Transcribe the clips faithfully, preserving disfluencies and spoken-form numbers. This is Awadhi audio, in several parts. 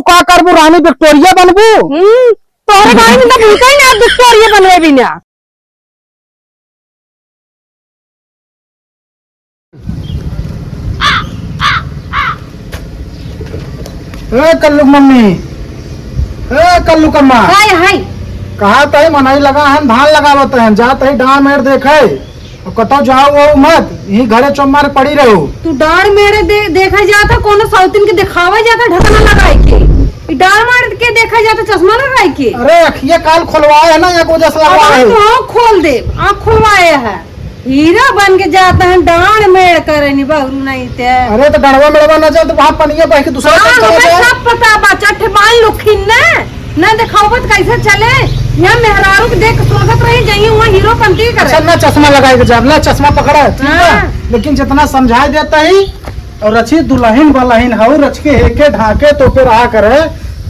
तू का करबू, रानी विक्टोरिया बनबू? हम्म, तोहरे गाड़ी में तो भूतै ना, विक्टोरिया बनवे बिना। ए कल्लू मम्मी, ए कल्लू कम्मा। हाय, हाय। कहा तही मनई लगा हन, धान लगावत हन, जा तही डांड़ मेड़ देखे। अब कतौ जाओ वो मत, यही घरे चौमार पड़ी रहो। तू डांड़ मेड़े दे-, देखे जाता, कोनो सौतिन के देखावे जाता ढकना लगाए के। ई डांड़ मेड़ के देखे जाता चश्मा लगाए के। अरे अखिया काल खोलवाए है ना, एक वजह से अब लगवाए आँख है। आँख खोल दे, आँख खोलवाए है। हीरो बन के जाता है, डांड़ मेड़ करे नी बहरू नहीं ते। अरे तो डंड़वा मेड़वा ना जाए तो वहाँ पनिया बह के दूसरा हाँ, तरीका हो हमें जाए। सब पता बा, चट्टे बान लुखिन ने। ना देखावत कैसे चले? यहाँ मेहरारू के देख के सोचत रही, जाइए वहाँ हीरो पंती करे। अच्छा, ना चश्मा लगाए के जाब, ना चश्मा पकड़ा, ठीक बा? हाँ। लेकिन जितना समझाए देता ही, और रची दुलहिन बलहिन हऊ, रच के हेके ढाके तो पे रहा करे,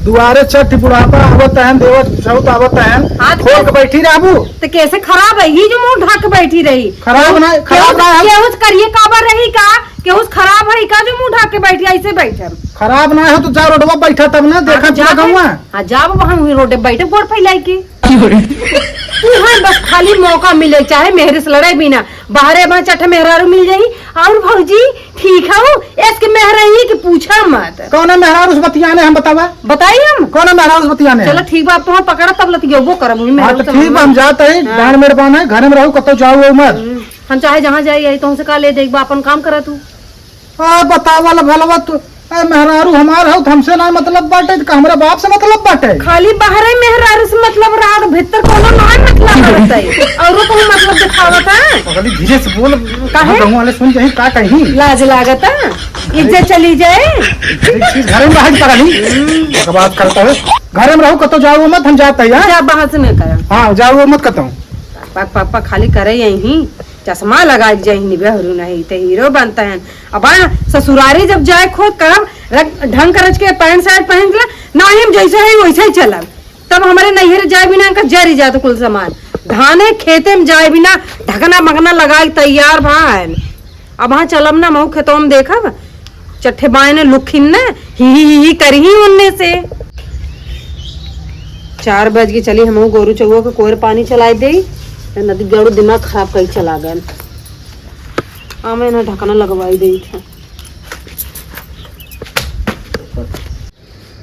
दुआरे चट्ट बुढ़ापा आवत हन, देवत सौत आवत हन, हाँ, तो खोल के बैठी रहबू। तो कैसे खराब है, ये जो मुँह ढाक के बैठी रही? खराब ना, खराब केहू, ना है। केहू करिए काबर रही का? केहू खराब है का जो मुँह ढाक के बैठी, ऐसे बैठे? खराब ना हो तो जा रोडवा बैठा तब ना, हाँ, देखा तो पूरा जाबे। गौवा। हाँ, जाब वहाँ हुई रोडे बैठे गोड़ फैलाई के। की हो रे? तू है बस खाली मौका मिले, चाहे मेहरे से लड़े बिना, बाहरे वहाँ चट्टे मेहरारू मिल जाई। और भौजी ठीक हऊ? इसके मेहरारू के पूछा मत। कौन है मेहरारू से बतियाने हम बतावा? बताई हम? कौन है मेहरारू से बतियाने चलो हम? ठीक बा, अब तुहां पकड़ा तब लतियबो करब, वही हाँ, मेहरारू तो से ठीक बा, हम जात है, हाँ। डांड़ मेड़ बान है, घरे में रहू, कतौ जाओ मत। हम्म, हम चाहे जहाँ जाई आई, तुमसे का ले देख बा, अपन काम करा तू। आ, बतावा ला भलवा तू, ए, मेहरारू हमार हऊ, त हमसे ना मतलब बाटे, त का हमरा बाप से मतलब बाटे? खाली बाहरे मेहरारू से मतलब रहा, तो भीतर कोनो ना मतलब रहता है। औरो कहूँ मतलब दिखावत है? पगली, धीरे से बोल, काहे? गाँव वाले सुन जाही, का कही? लाज लागत है? इज्जत चली जाए? एक चीज घर में बाहर पगली, बकवास करता है। घर में रहू, कतो जाओ मत, हम जाता है, हाँ? जा बाहर से मैं करा। हाँ, जाओ मत कतो। पापा, पापा खाली करे यही, चश्मा लगा के जाही, निबे हरू नहीं, ते हीरो बनता है। अब आ, ससुरारी जब जाए खुद करब, रख, ढंग करज के पैंट शर्ट पहन के ला, नाही हम जैसे है वैसे ही चलब। तब हमरे नैहर जाए बिना इनका जरी जात कुल सामान। धाने खेते में जाए बिना ढकना मकना लगा के तैयार भा है। अब हाँ चलब ना, महू खेतों में देखब, चट्ठे बाएं ने लुखिन ने, ही ही ही ही करी ही उनने से। चार बज के चली, हमहू गोरू चौवा के कोयर पानी चलाए दे, नदी गड़ू दिमाग खराब कई चला गए। आमे ना ढकना लगवाई दे थे।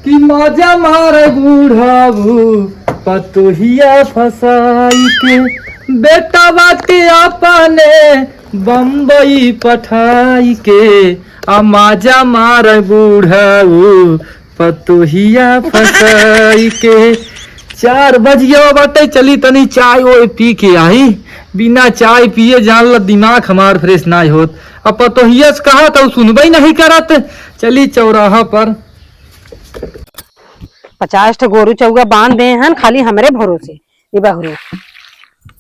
कि मजा मारे बूढ़ाऊ पतोहिया फसाई के, बेटवा के अपने बम्बई पठाई के, आ मजा मारे बूढ़ाऊ पतोहिया फसाई के। चार बज गया बाटे, चली तनी चाय ओए पी के आई। बिना चाय पिए जान ल दिमाग हमार फ्रेश नाय होत। अब पतोहिया से कहा तो सुनबे नहीं करत। चली चौराहा पर। पचास ठे गोरू चौवा बांध दे हन खाली हमरे भरोसे। ए बहरू,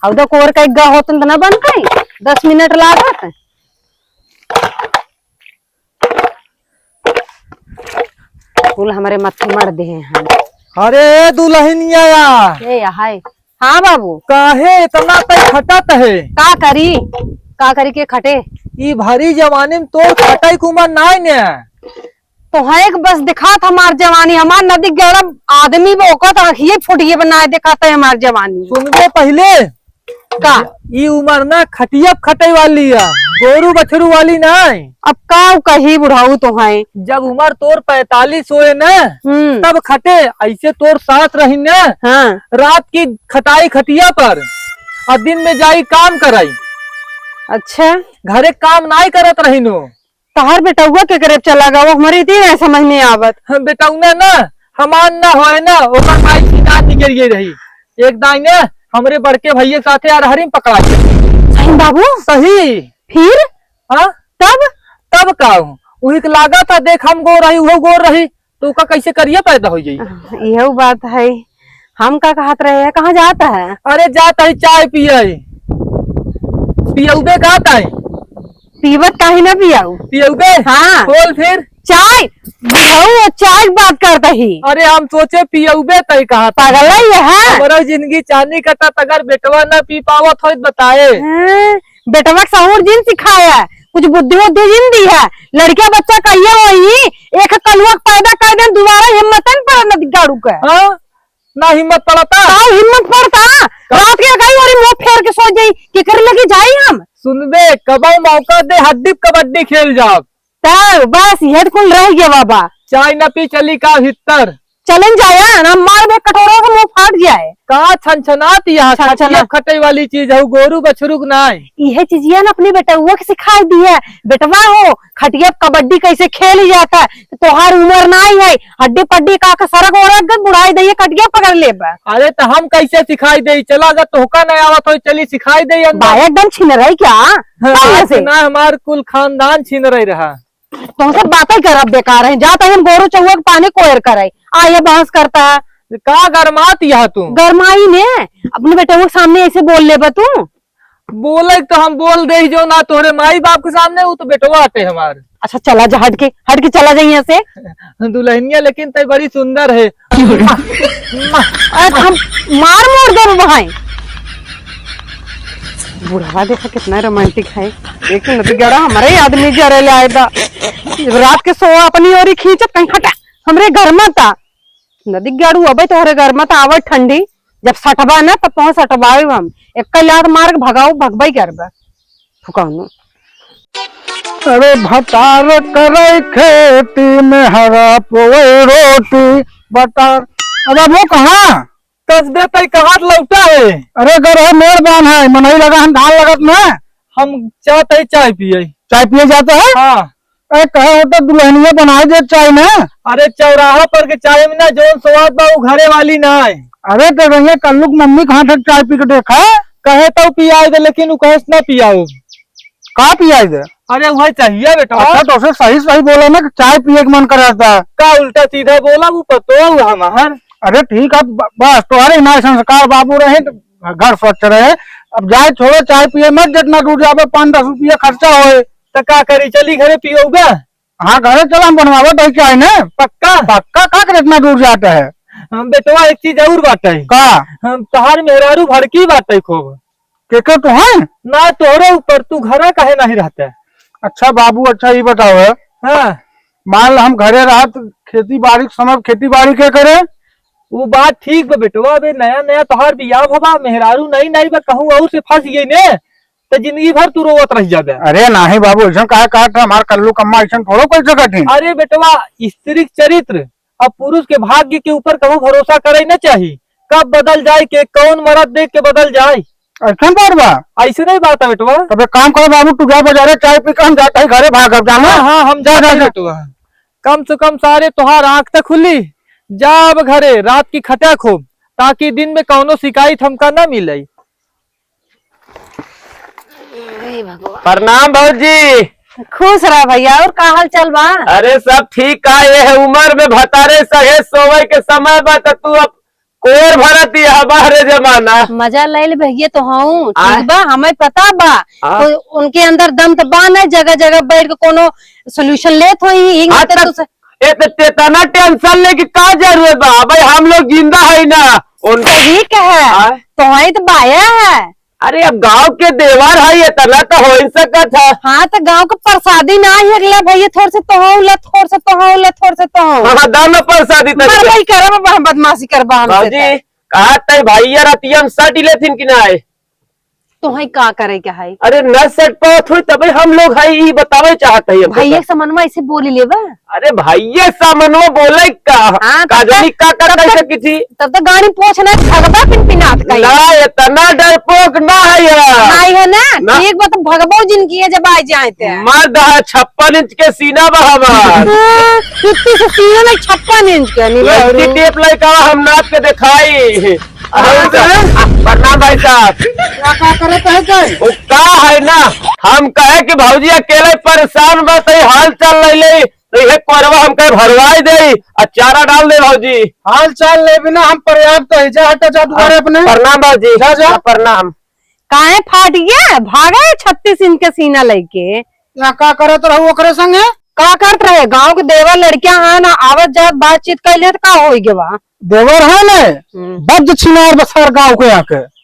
हौदा कोर का एक गा होतन त ना बनते, दस मिनट लागत। कुल हमरे मत्थे मर दे हैं। अरे दुलहिनिया या। ए, हाय। हाँ बाबू। काहे इतना तै खटत है? का करी? का करी के खटे? ई भरी जवानी में तोर खटाई के उमर नाय ने। तोहे एक बस दिखात हमार जवानी, हमार नदी गड़ब आदमी बा ओकर त आँखिए फुटिए बनाए दिखात है हमार जवानी। सुनबे पहिले। का? ई उमर ना खटिया पे खटे वाली है, गोरू बछरू वाली ना है। अब का कही बुढ़ऊ तोहे। जब उमर तोर पैंतालीस होए ना, हम्म। तब खटे, ऐसे तोर सास रही ना, हाँ। रात की खटाई खटिया पर, और दिन में जाई काम कराई। अच्छा। घरे काम नाई करत रही नो। तहार बेटउआ के करे चला गवा, हमरे इतनी नहीं समझ में आवत। हम बेटउआ ना, हमार ना होए ना, ओकर माई छिनार निकल गई रही। एक दाई ने हमरे बड़के भैया के साथे अरहरी में पकड़ा के। सही बाबू? सही। फिर? हाँ? तब? तब का हो? उही के लागत था, देख हम गोर रही, उहो गोर रही, तो ओका कैसे करिया पैदा हो जाई? यह बात है। हम का कहत रहे हैं, कहाँ जाता है? अरे जाता है चाय पिए। पियउबे कहता है। पीवत काहे ना पियाऊ? पियउबे? हाँ। बोल फिर। चाय, बुढ़ऊ, चाय के बात करता ही। अरे हम सोचे पियउबे तय कहा था। पागल है ये है। हमारा जिंदगी चांदी कटा, अगर बेटवा ना पी पावत हो तो बताए। हाँ, बेटवा के सहूर जिन सिखाया, कुछ बुद्धि वुद्धि जिन दी है। लड़किया बच्चा कहिए वही, एक कलुआ के पैदा कर देन, दोबारा हिम्मत न पड़े नदी गाड़ू के। हाँ? ना हिम्मत पड़ता? का हिम्मत पड़ता? का? रात के गई और मुंह फेर के सो जाई, केकर लगी जाई हम? सुन बे, कबो मौका दे, हड्डी कबड्डी खेल जाओ। तब बस यह कुल रह गया बाबा। चाय न पी चली का भीतर? चलन जाया ना, मार बे कटोरा का मुंह फाट जाए। का छनछनात यहाँ छनछना। खटिया खटे वाली चीज है, गोरू बछरू के नाय। यह चीजिया ना अपने बेटउआ के सिखाई दी है। बेटवा हो, खटिया पे कबड्डी कैसे खेली जाता है, तो तोहार उम्र नाई है। हड्डी पड्डी का के सरक ओरक गत बुढ़ाई दइए, कटिया पकड़ लेबा। अरे तो हम कैसे सिखाई दे? चला जा, तोहका नहीं आवत हो, चली सिखाई दे अंदर। बा एकदम छिनरई क्या? हाँ, कहाँ से? ना हमार कुल खानदान छिनरई रहा। तोहसे बातें करब बेकार है, जात ही हम गोरू चउआ के पानी कोयर करे, आ ये बहस करता है। का गरमात यह तू? गरमाई ने, अपने बेटउआ के सामने ऐसे बोल लेबा तू? बोले तो हम बोल दे, जो ना तोहरे माई बाप के सामने, वो तो बेटवा आटे हमार। अच्छा चला जा, हट के, हट के चला जा यहाँ से। दुल्हनिया लेकिन तय बड़ी सुंदर है। अरे हम मार मोर देब भाई। बुढ़वा देखा कितना रोमांटिक है। एक नदी गड़ा हमारे आदमी जरे ले आए दा। रात के सोवा अपनी ओरी खींचत कहीं हटा। हमरे घर में ता। नदी गाड़ू अबे तोहरे घर में ता आवत ठंडी। जब सटबा ना तब तोहर सटबावे हम। एक लात मार के भगाऊ भगबई करबा। फुकाऊ। अरे भतार करे खेती में हरा पोए रोटी। भतार। अब वो कहाँ? कस दे तई कहाँ लौटा है? अरे घर है मेहरबान है, मनई लगा हम धान लगत में। हम चाहते ही चाय पिए। चाय पिए जाते हैं? हाँ। अरे कहे हो तो दुल्हनिया बनाए दे चाय में। अरे चौराहा पर के चाय में ना जौन स्वाद बा वो घरे वाली ना है। अरे तो भैया कल्लू की मम्मी कहाँ तक चाय पी के देखा? कहे तो पियाए दे लेकिन वो कहे से ना पियाओ। का पियाई दे? अरे वही चाहिए बेटा। अच्छा, तो उसे सही सही बोला ना कि चाय पिए के मन करता। का उल्टा सीधा बोला, वो पतो हुआ हमार। अरे ठीक है, ब-, बस तोहरे ना संस्कार बाबू रहे तो घर स्वच्छ रहे। अब जाए छोड़ो, चाय पिए मत, जितना दूर जाबे पाँच दस रुपया खर्चा होए। तो का करी, चली घरे पियोगा? हाँ, घरे चला, हम बनवावे दही चाय ने। पक्का? पक्का, का करे इतना दूर जाता है? हम बेटवा एक चीज और बात है। का? हम तोहार मेहरारू भड़की बात है खूब। के के तो है? ना तोहरे ऊपर, तू घरा काहे नहीं रहता है? अच्छा बाबू, अच्छा ये बताओ है। हाँ। मान लो हम घरे रहत, खेती बाड़ी के समय खेती बाड़ी के करे? वो बात ठीक बा बेटवा, अबे नया नया तोहार बियाह भवा, मेहरारू नई नई बा, कहूँ और से फंस गई ने, तो जिंदगी भर तू रोवत रह जाबे। अरे नाही बाबू, ऐसा काहे कहत है? हमार कल्लू कम्मा ऐसा थोड़ो कोई जगह थी। अरे बेटवा, स्त्री के चरित्र अब पुरुष के भाग्य के ऊपर कहूँ भरोसा करे न चाही। कब बदल जाए के, कौन मरद देख के बदल जाए। ऐसन बात बा? ऐसे नहीं बात है बेटवा। तब एक काम करो बाबू, तू जा बाजारे चाय पी के हम जाता ही घरे भागब जाना। हाँ, हाँ, हम जा, जाते जा, ही जा। बेटवा। कम से कम सारे तोहार आँख तक खुली। जा अब घरे, रात की खटिया खूब, ताकि दिन में कौनो शिकायत हमका ना मिले। हे भगवान। प्रणाम भौजी। खुश रह भैया, और का हाल चाल बा? अरे सब ठीक का, ये है उम्र में भतारे सहे सोवे के समय बा, त तू अब कोर भरत ही है बाहरे जमाना। मजा ले ले भैया तो हूँ, आय। ठीक बा, हमें पता बा। हाँ। तो उनके अंदर दम तो बा ना, जगह जगह बैठ के कोनो solution लेत होई, हिंग हाँ, ते तब तो स- ए, तो तेतना tension ले के का जरूरत बा? भाई, हम लोग जिंदा है ना, उनका ठीक है, आय। तो है तो बाया है। अरे, अब गांव के देवर है, इतना तो हो ही सकत है। हाँ, तो गांव के प्रसादी ना ही अगला भैया, थोड़ से तो हो ला, थोड़ से तो हो ला, थोड़ से तो हो। हाँ, दाना प्रसादी तो मर गई करब, अब हम बदमाशी करबा हमसे बाबूजी, तो। कहा तय भैया रतिया में सट लेथिन कि ना? तोहई का करे के है? अरे न सट पावत होई तबे हम लोग है, ई बतावे चाहत है हम भैया तोका। समनवा ऐसे बोली लेबा? अरे भैया समनवा बोले का? हाँ, तब काजली तक, का कर तब कर तक, सकी थी? तब तक गाड़ी पोछना भगवा पिन पिनात का ही। ना, इतना डरपोक ना है यार। नहीं है ना? ना। ठीक बा, तो भगबो जिनकी है जब आ जाए ते। मर्द है, छप्पन इंच के सीना बा हमार। हाँ, इतनी से सीना नहीं, छप्पन इंच के, नहीं लड़की बाबू। टेप लइका हम नाप के दिखाई। अरे, हाँ, सर। प्रणाम भाई साहब। का, का करत है के? वो का है ना, हम कहे कि भौजी अकेले परेशान बा, तो ये हाल चाल ले ले, तो ये कोरवा हम कहे भरवाई दे, आ चारा डाल दे भौजी। हाल चाल ले बिना हम पर्याप्त है, जा हटा, जा दुआरे अपने। प्रणाम भौजी। जा, जा। प्रणाम। काहे फाट गया? भागे छत्तीस इंच के सीना लेके। या का करत रहू ओकरे संगे? का करत रहे? गांव के देवर लड़कियां हैं ना, आवत जात बातचीत कर ले तो का होई गवा? देवर है ने, हम्म। बद छिनार बसार गांव के आके।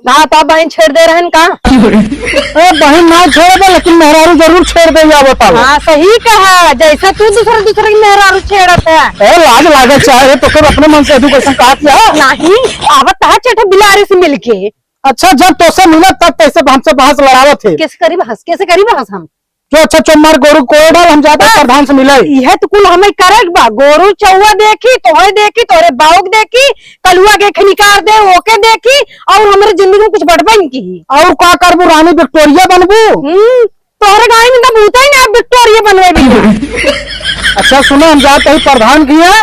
हाँ, तो बहिन छेड़ दे रहन का? ए, बहिन ना छेड़ दे, लेकिन मेहरारू जरूर छेड़ दे, या बताओ। हाँ, सही कहा, जैसे तू दूसरे दूसरे की मेहरारू छेड़त है। ए, लाज लागे चाहे, तो कब अपने मन से तू कैसे कहा किया? नहीं, आवत है चेठे बिलारी से मिलके। अच्छा, जब तोसे मिलत तब कैसे हमसे बहस लड़ावत है? कैसे करी बहस, कैसे करी बहस हम? जो अच्छा चुप मार, गोरू कोड़े डाल, हम जाते हैं बस। प्रधान से मिले। यह तो कुल हमें करे के बा, गोरू चौवा देखी, तोहे देखी, तोरे बाऊ के देखी, कलुआ के खनिकार दे, ओके देखी, और हमरे जिंदगी में कुछ बटबे नहीं की। और का करबू, रानी विक्टोरिया बनबू? हम्म, तोहरे गाँव में तो भूत ही ना विक्टोरिया बनवे भी। अच्छा सुनो, हम जाते ही प्रधान किया,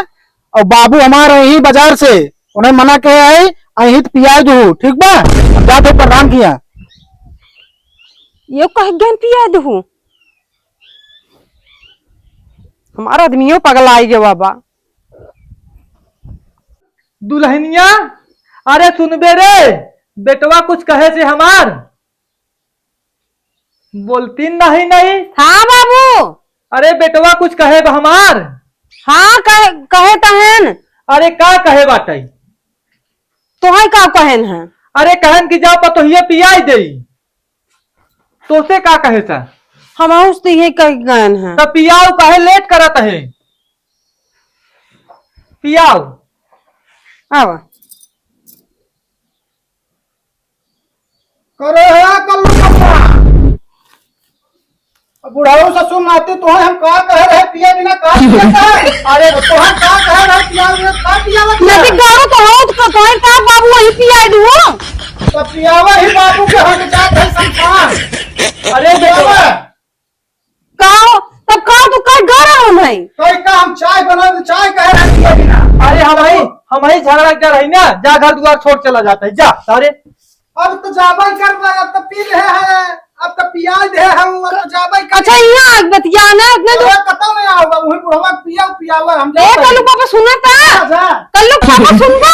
और बाबू हमारे यही बाजार से, उन्हें मना कहे आई, अहीं तो पिया दू, ठीक बा? हम जाते ही प्रधान किया। ये कह गन पिया दू। हमार आदमियो पगला आई गया बाबा। दुल्हनिया, अरे सुनबे रे, बेटवा कुछ कहे से हमार। बोलती नहीं, नहीं। हाँ बाबू। अरे बेटवा कुछ कहे बा हमार। हाँ, कहे, कहे तहन। अरे का कहे बाटई? तोहई का कहन है? अरे कहन कि जा पतोहिया पियाई देई। तोसे का कहे सा? हम तो यही कह गए हैं। तो पियाओ, काहे लेट करत है? पियाओ। आवा। करे है कल्लू पप्पा। अब बुढ़ाऊ ससुर नाती तोहे हम का कहे रहे, पिए बिना का पिए का? अरे तोहे का कहे रहे, पिया बिना का पियावत है? नदी गाँव तो हो, तो तोहे का बाबू वही पिया दू? तो पियावा ही बाबू के हक जात है संसार। अरे पियावा। बेटवा। का हो? तब का तू कह गरम है? कई का हम चाय बना दे, चाय कहे रहे पिए बिना। अरे हम ही, हम ही झगड़ा कर रही ना, जा घर द्वार छोड़ चला जाता है, जा। अरे अब तो जाबे करबे, अब तो पी रहे हैं, अब तो पिया दे हम, अब तो जाबे कर। अच्छा, यहाँ बतियाना अपने जो अरे कतौ नहीं आओ, अब वही बुढ़वा पिया, पियावा हम ए, जाबे। कलू पापा सुना था? जा, जा। कलू पापा सुनबा?